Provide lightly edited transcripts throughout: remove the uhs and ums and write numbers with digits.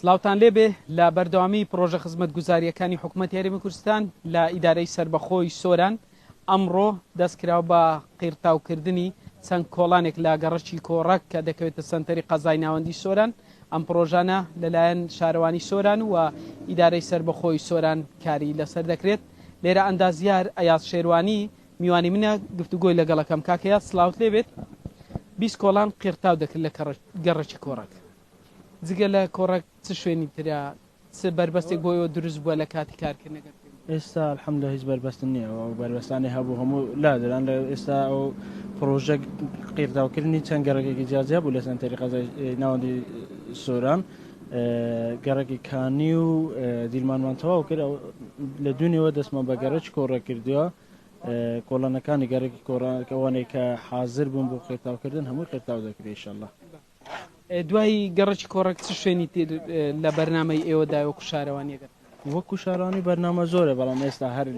سڵاوتان لێبێ لە بەردەوامی پڕۆژە خزمەتگوزارییەکانی حکومەتی هەرێمی کوردستان لە ئیدارەی سەربەخۆی سۆران ئەمڕۆ دەستکراوە بە قیرتاوکردنی چەند کۆڵانێک لە گەڕەکی کۆڕەک کە دەکەوێتە سەنتەری قەزای ناوەندی سۆران ئەم پڕۆژانە لەلایەن شارەوانی سۆران و ئیدارەی سەربەخۆی سۆران کاری لەسەر دەکرێت لێرە ئەندازیار ئەیاز شێروانی میوانی منە گفتوگۆی لەگەڵەکەم کاک ئەیاز سڵاوت لێبێت 20 کۆڵان قیرتاو دەکرێت لە گەڕەکی کۆڕەک جگە لە کۆڕەک چ شوێنی ترە چ بەربەستێک بۆ ئێوە دروست بووە لە کاتی کارکردنەکە؟ ئێستا الحمدللە هیچ بەربەست نییە ئەو بەربەستانەی هەبوو هەموو لادران لە ئێستا ئەو پڕۆژە قیرتاوکردنی چەند گەڕەکێکی جیاجیا بوو لە سەنتەری قەزای ناوەندی سۆران گەڕەکی کانی و دیلمانمان تەواو کرد لە دوونیەوە دەستمان بە گەڕەکی کۆڕە کردووە کۆڵانەکانی گەڕەکی کۆڕەکەوانێک کە حاضر بوون بۆ قیرتاوکردن هەمووی قیرتاو دەکرێت ئیشەڵڵا. دوای گەڕەکی کۆڕەک چ شوێنی تر لە بەرنامەی ئێوەدایە وەکو شارەوانی ئەگەر؟ وەکو شارەوانی بەرنامە زۆرە بەڵام ئێستا هەر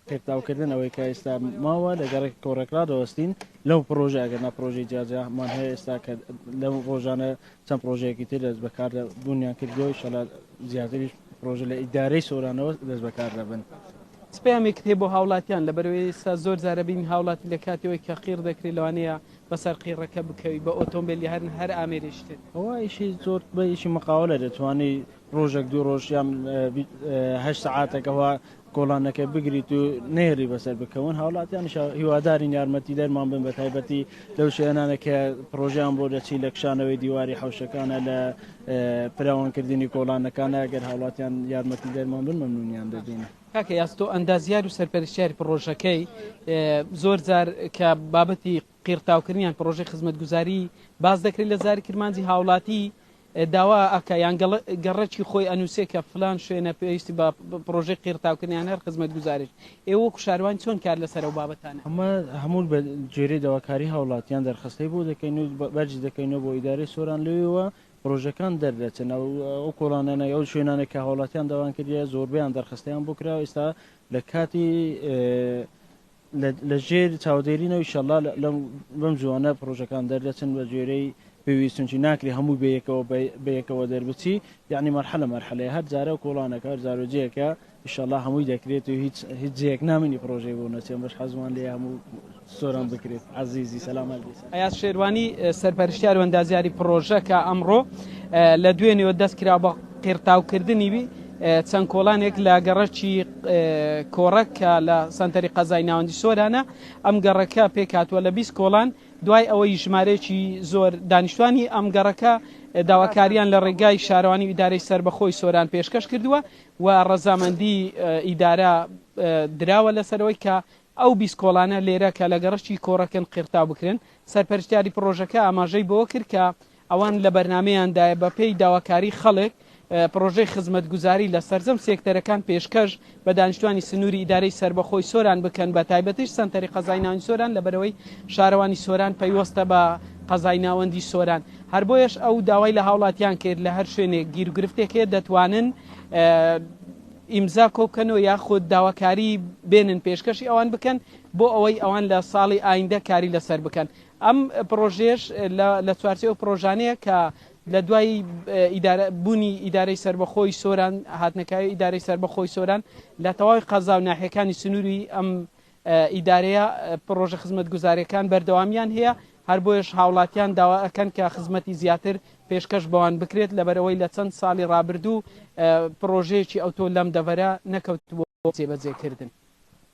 قیرتاوکردن ئەوەی کە ئێستا ماوە لە گەڕەکی کۆڕەک ڕادەوەستین لەو پڕۆژە ئەگەر نا پڕۆژەی جیاجیامان هەیە ئێستا کە لەو ڕۆژانە چەند پڕۆژەیەکی تر دەست بەکار بوونیان کردووە ئیشەڵا زیاتریش پڕۆژە لە ئیدارەی سۆرانەوە دەست بەکار دەبن. چ پەیامێکت هەیە بۆ هاوڵاتیان لەبەرئەوەی ئێستا زۆر جارە بینین هاوڵاتی لە کاتی ئەوەی کە قیڕ دەکرێت لەوانەیە بەسەر قیڕەکە بکەوی بە ئۆتۆمبێل یا هەر ئامێرێکی تر. ئەوە ئیشی زۆر بە ئیشی مقاولە دەتوانی ڕۆژێک دوو ڕۆژ یان هەشت سەعاتێک ئەوە کۆڵانەکە بگریت و نەهێڵی بەسەر بکەون هاوڵاتیانیش هیوادارین یارمەتی دەرمان بن بە تایبەتی لەو شوێنانە کە پڕۆژەیان بۆ دەچی لە کشانەوەی دیواری حەوشەکانە لە فراوانکردنی کۆڵانەکانە گەر هاوڵاتیان یارمەتی دەرمان بن مەمنونیان دەبین. کاکە یاس تۆ ئەندازیار و سەرپەرشتیاری پڕۆژەکەی زۆر جار کە بابەتی قیڕتاوکردن یان پڕۆژەی خزمەتگوزاری باس دەکرێت لە زاری کرمانجی هاوڵاتی داوا ئەکا یان گەڕەکی خۆی ئەنووسێ کە فلان شوێنە پێویستی بە پڕۆژەی قیڕتاوکردن یان هەر خزمەتگوزاریش ئێوە وەکو شاروان چۆن کار لەسەر ئەو بابەتانە؟ ئەمە هەموو بە گوێرەی داواکاری هاوڵاتیان دەرخستەی بۆ دەکەین و بەرزی دەکەینەوە بۆ ئیدارەی سۆران لەوێوە پڕۆژەکان دەردەچن ئەو کۆڵانانە ئەو شوێنانە کە هاوڵاتیان داوایان کردیە زۆربەیان دەرخستەیان بۆ کراوە ئێستا لە کاتی لە ژێر چاودێرینەوە ئیشەڵا لەم بەم زووانە پڕۆژەکان دەردەچن بە گوێرەی پێویست چونکی ناکرێ هەموو بەیەکەوە بەیەکەوە دەربچی یعنی مەرحەلە مەرحەلەیە هەر جارە و کۆڵانەکە هەر جارە جێیەکە ئیشەڵا هەمووی دەکرێت و هیچ هیچ جێیەک نامێنی پڕۆژەی بۆ نەچێ بەش حەزمان لێیە هەموو سۆران بکرێت عەزیزی سەلامەت بی. ئەیاز شێروانی سەرپەرشتیار و ئەندازیاری پڕۆژە کە ئەمڕۆ لە دوێنێوە دەست کرا بە قیرتاوکردنی چەند کۆڵانێک لە گەڕەکی کۆڕەک کە لە سەنتەری قەزای ناوەندی سۆرانە ئەم گەڕەکە پێکهاتووە لە 20 کۆڵان دوای ئەوەی ژمارەیەکی زۆر دانیشتوانی ئەم گەڕەکە داواکاریان لە ڕێگای شارەوانی و ئیدارەی سەربەخۆی سۆران پێشکەش کردووە و ڕەزامەندی ئیدارە دراوە لەسەرەوەی کە ئەو 20 کۆڵانە لێرە کە لە گەڕەکی کۆڕەکن قیرتاو بکرێن سەرپەرشتیاری پڕۆژەکە ئاماژەی بەوە کرد کە ئەوان لە بەرنامەیاندایە بەپێی داواکاری خەڵک پڕۆژەی خزمەتگوزاری لە سەرجەم سێکتەرەکان پێشکەش بە دانیشتوانی سنووری ئیدارەی سەربەخۆی سۆران بکەن بە تایبەتیش سەنتەری قەزای ناوەندی سۆران لەبەرئەوەی شارەوانی سۆران پەیوەستە بە قەزای ناوەندی سۆران هەر بۆیەش ئەو داوای لە هاوڵاتیان کرد لە هەر شوێنێک گیروگرفتێک هەیە دەتوانن ئیمزا کۆبکەنەوە یاخود داواکاری بێنن پێشکەشی ئەوان بکەن بۆ ئەوەی ئەوان لە ساڵی ئایندە کاری لەسەر بکەن. ئەم پڕۆژەیەش لە چوارچێوەی ئەو پڕۆژانەیە کە لە دوای ئیدارە بوونی ئیدارەی سەربەخۆی سۆران هاتنەکایەی ئیدارەی سەربەخۆی سۆران لە تەواوی قەزا و ناحیەکانی سنووری ئەم ئیدارەیە پڕۆژە خزمەتگوزاریەکان بەردەوامیان هەیە هەر بۆیەش هاوڵاتیان داوا ئەکەن کە خزمەتی زیاتر پێشکەش بەوان بکرێت لەبەرئەوەی لە چەند ساڵی ڕابردوو پڕۆژەیەکی ئەوتۆ لەم دەڤەرە نەکەوتبووە جێبەجێکردن.